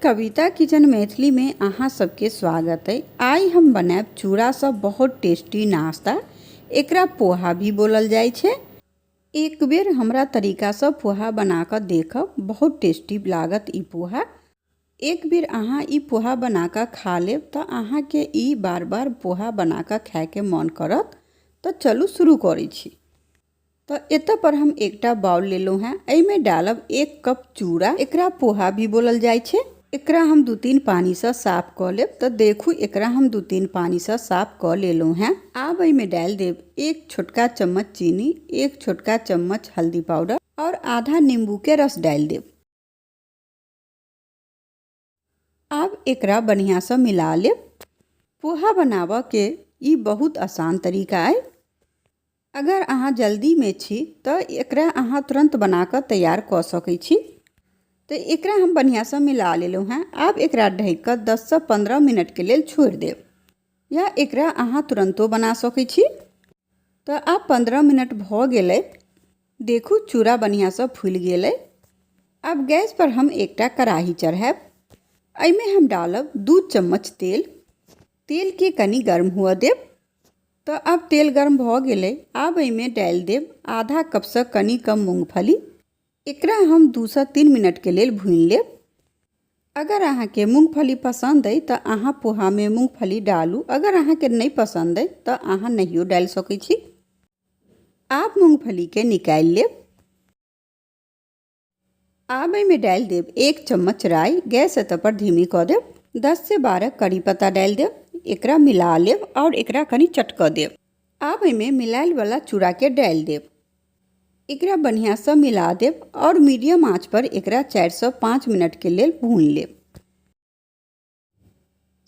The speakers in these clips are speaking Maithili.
कविता किचन मैथिली में अहाँ सबके स्वागत है। आइ हम बनायब चूड़ासँ बहुत टेस्टी नाश्ता। एकरा पोहा भी बोलल जाइ छै। एक बेर हमरा तरीकासँ पोहा बना कऽ देखब, बहुत टेस्टी लागत ई पोहा। एक बेर अहाँ ई पोहा बना कऽ खा लेब तऽ अहाँके ई बार बार पोहा बना कऽ खायके मन करत। तऽ चलू शुरू करै छी। तऽ एतऽ पर हम एकटा बाउल लेलहुँ हेँ, एहिमे डालब 1 कप चूड़ा। एकरा पोहा भी बोलल जाइ छै। एकरा हम 2-3 पानिसँ साफ कऽ लेब। तऽ देखू, एकरा हम 2-3 पानिसँ साफ कऽ लेलहुँ हेँ। आब एहिमे डालि देब 1 छोटका चम्मच चीनी, 1 छोटका चम्मच हल्दी पाउडर आओर आधा नींबूके रस डालि देब। आब एकरा बढ़िआँसँ मिला लेब। पोहा बनाबऽके ई बहुत आसान तरीका अइ। अगर अहाँ जल्दीमे छी तऽ एकरा अहाँ तुरन्त बना कऽ तैयार कऽ सकै छी। तऽ एकरा हम बढ़िआँसँ मिला लेलहुँ हेँ। आब एकरा ढकि कऽ 10सँ 15 मिनटके लेल छोड़ि देब, या एकरा अहाँ तुरन्तो बना सकै छी। तऽ आब 15 मिनट भऽ गेलै। देखू, चूड़ा बढ़िआँसँ फूलि गेलै। आब गैस पर हम एकटा कड़ाही चढ़ायब। एहिमे हम डालब 2 चम्मच तेल। तेलके कनि गर्म हुअ देब। तऽ आब तेल गर्म भऽ गेलै। आब एहिमे डालि देब आधा कपसँ कनि कम मूँगफली। एकरा हम 2सँ 3 मिनटके लेल भूनि लेब। अगर अहाँके मूँगफली पसन्द अइ तऽ अहाँ पोहामे मूँगफली डालू, अगर अहाँके नहि पसन्द अइ तऽ अहाँ नहियो डालि सकै छी। आब मूँगफलीके निकालि लेब। आब एहिमे डालि देब 1 चम्मच राई। गैस एतऽ पर धीमी कऽ देब। 10 से 12 करी पत्ता डालि देब। एकरा मिला लेब आओर एकरा कनि चटकऽ देब। आब एहिमे मिलायल वाला चूड़ाके डालि देब। एकरा बढ़िआँसँ मिला देब आओर मीडियम आँच पर एकरा 4 से 5 मिनटके लेल भून लेब।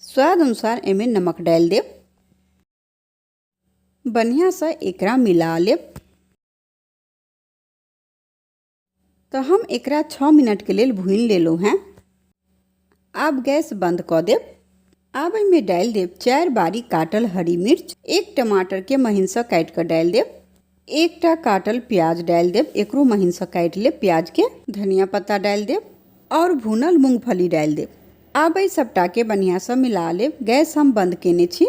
स्वाद अनुसार एहिमे नमक डालि देब। बढ़िआँसँ एकरा मिला लेब। तऽ हम एकरा 6 मिनटके लेल भूनि लेलहुँ हेँ। आब गैस बंद कऽ देब। आब एहिमे डालि देब 4 बारीक काटल हरी मिर्च, 1 टमाटरके महीनसँ काटि कऽ डालि देब, एकटा काटल प्याज डालि देब, एकरो महीनसँ काटि लेब प्याजके, धनिया पत्ता डालि देब आओर भूनल मूँगफली डालि देब। आब एहि सबटाके बढ़िआँसँ मिला लेब। गैस हम बंद केने छी।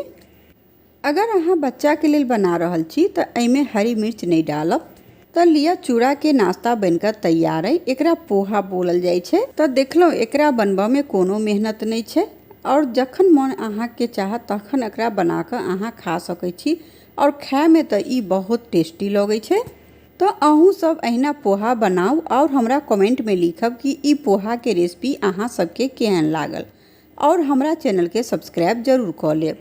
अगर अहाँ बच्चाके लेल बना रहल छी तऽ एहिमे हरी मिर्च नहि डालब। तऽ लिअ, चूड़ाके नाश्ता बनिकऽ तैयार अइ। एकरा पोहा बोलल जाइ छै। तऽ देखलहुँ, एकरा बनबऽमे कोनो मेहनत नहि छै आओर जखन मन अहाँके चाहत तखन एकरा बनाकऽ अहाँ खा सकै छी, आओर खायमे तऽ ई बहुत टेस्टी लगै छै। तऽ अहूँ सब अहिना पोहा बनाउ आओर हमरा कमेंटमे लिखब कि ई पोहाके रेसिपी अहाँ सबके केहन लागल, आओर हमरा चैनलके सब्सक्राइब जरूर कऽ लेब।